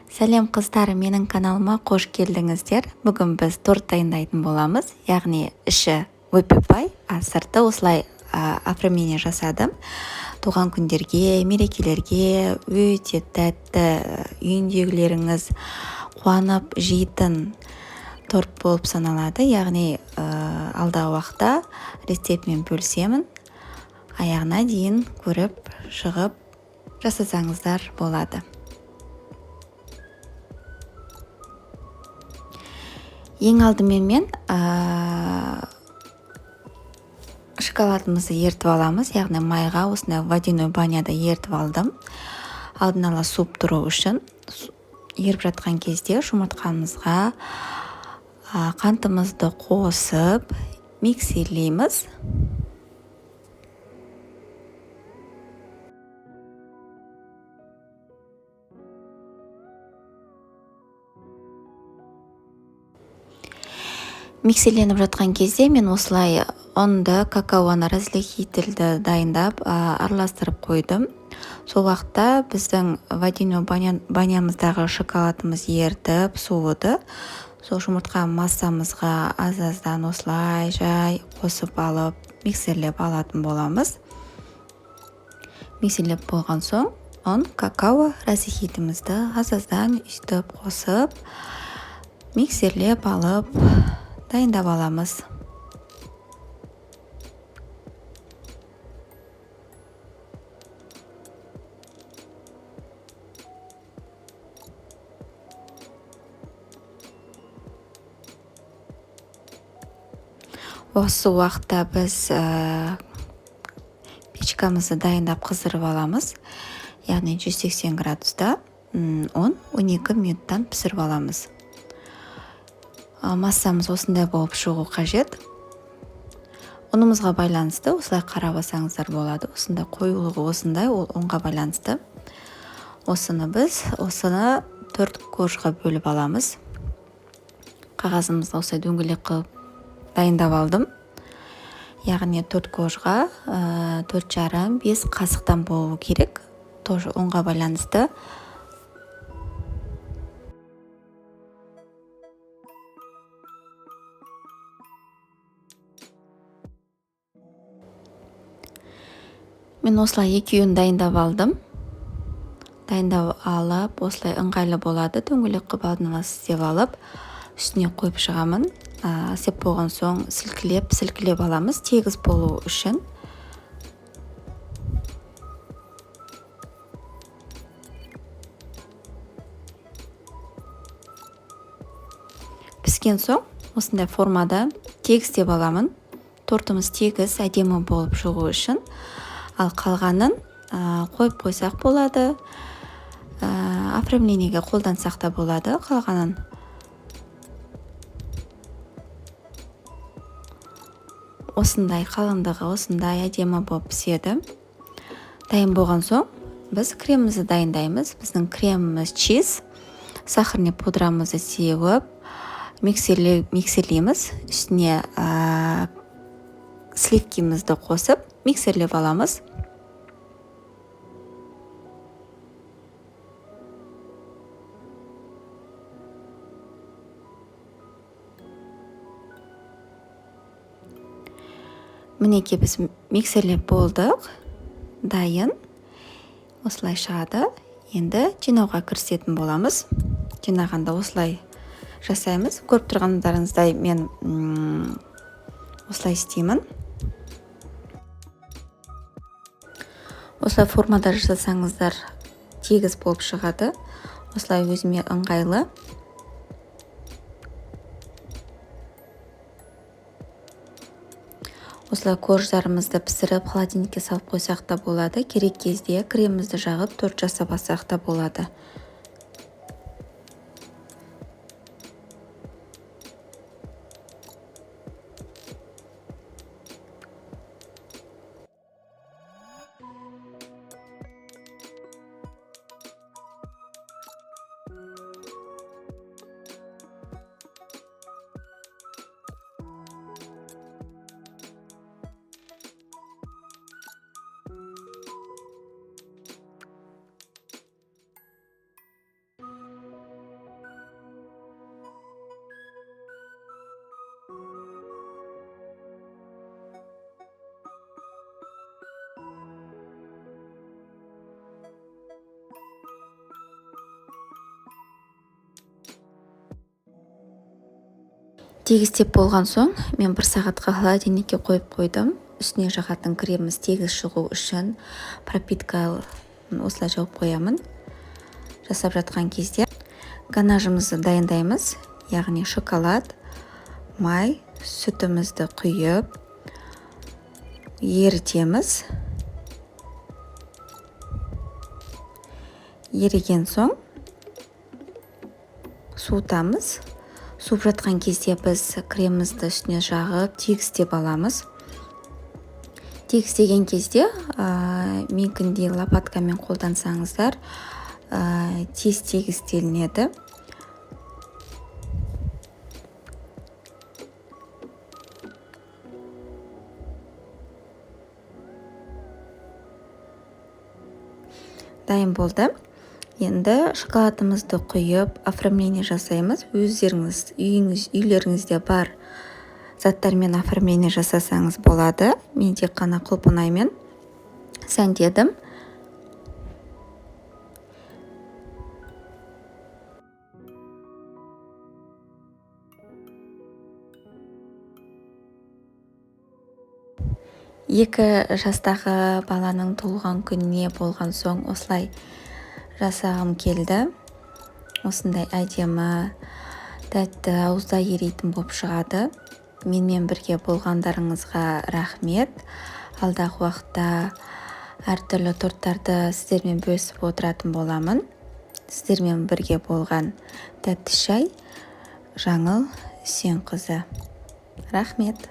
Сәлем, қыздар, менің каналыма қош келдіңіздер! Бүгін біз торт дайындайтын боламыз, яғни іші whoopie pie, а сырты осылай оформление жасадым. Туған күндерге, мерекелерге өте тәтті, үйіндегілеріңіз қуанып жейтін торт болып саналады. Яғни алдағы уақытта рецептімен бөлісемін, аяғына дейін көріп шығып жасасаңыздар болады. Ең алдымен мен шоколадымызды ерітіп аламыз, яғни майға осындай водяной баняда ерітіп алдым. Алдын ала суып тұру үшін. Еріп жатқан кезде жұмыртқамызға қантымызды қосып миксерлейміз. Миксерленіп жатқан кезде мен осылай ұнды, какаоны, разрыхлительді дайындап, араластырып қойдым. Сол уақытта біздің водяной банямыздағы шоколадымыз ерітіп, суыды. Сол жұмыртқа массамызға аз-аздан осылай жай қосып алып, миксерлеп алатын боламыз. Миксерлеп болған соң ұн, какао, разрыхлителімізді аз-аздан үстіп қосып, миксерлеп алып, дайындап аламыз. Осы уақытта біз печкамызды дайындап қыздырып аламыз. Яғни 180 градуста 10-12 минуттан пісіріп аламыз. Массамыз осындай болып шығу қажет. Ұнымызға байланысты осылай қарап алсаңыздар болады. Осындай қоюлығы осындай, ол ұнға байланысты. Осыны біз 4 коржға бөліп аламыз. Қағазымызды осылай дөңгелек қылып дайындап алдым. Яғни 4 коржға, төрт жарым, бес қасықтан болу керек. Тоже ұнға байланысты. Мен осылай екеуін дайындап алдым. Дайындап алып, осылай ыңғайлы болады. Дөңгелек қылып алдын ала істеп алып, үстіне қойып шығамын. Істеп болған соң сілкілеп, сілкілеп аламыз, тегіс болу үшін. Піскен соң осындай формада тегістеп аламын. Тортымыз тегіс, әдемі болып шығу үшін. Ал қалғанын қойып қойсақ болады. Оформлениеге қолдансақ та болады қалғанын. Осындай қалыңдығы, осындай әдемі болып піседі. Дайын болған соң біз кремімізді дайындаймыз. Біздің креміміз чиз, сахарный пудрамызды сеуіп, миксерлейміз. Үстіне сливкимізді қосып, миксерлеп аламыз. Мінекей біз миксерлеп болдық. Дайын. Осылай шығады. Енді жинауға кірісетін боламыз. Жинағанда осылай жасаймыз. Көріп тұрғандарыңыздай мен осылай істеймін. Осылай формада жасасаңыздар тегіс болып шығады. Осылай өзіме ыңғайлы. Осылай корждарымызды пісіріп, холодильникке салып қойсақ та болады. Керек кезде кремімізді жағып, торт жасап алсақ та болады. Тегістеп болған соң мен 1 сағатқа холодильникке қойып қойдым. Үстіне жағатын креміміз тегіс шығу үшін пропитка осылай жауып қоямын. Жасап жатқан кезде ганажымызды дайындаймыз, яғни шоколад, май, сүтімізді құйып ерітеміз. Еріген соң суытамыз. Суып жатқан кезде біз кремімізді үстіне жағып тегістеп аламыз. Тегістеген кезде менікіндей лопаткамен қолдансаңыздар, тез тегістелінеді. Дайын болды. Енді шоколадымызды құйып, оформление жасаймыз. Өздеріңіз үйлеріңізде бар заттармен оформление жасасаңыз болады. Мен тек қана құлпынаймен сәндедім. 2 жастағы баланың туылған күніне болған соң осылай жасағым келді. Осындай әдемі, тәтті, ауызда ерейтін болып шығады. Менімен бірге болғандарыңызға рахмет. Алдағы уақытта әртүрлі торттарды сіздермен бөлісіп отыратын боламын. Сіздермен бірге болған тәтті шай, Жаңыл Үсенқызы. Рахмет.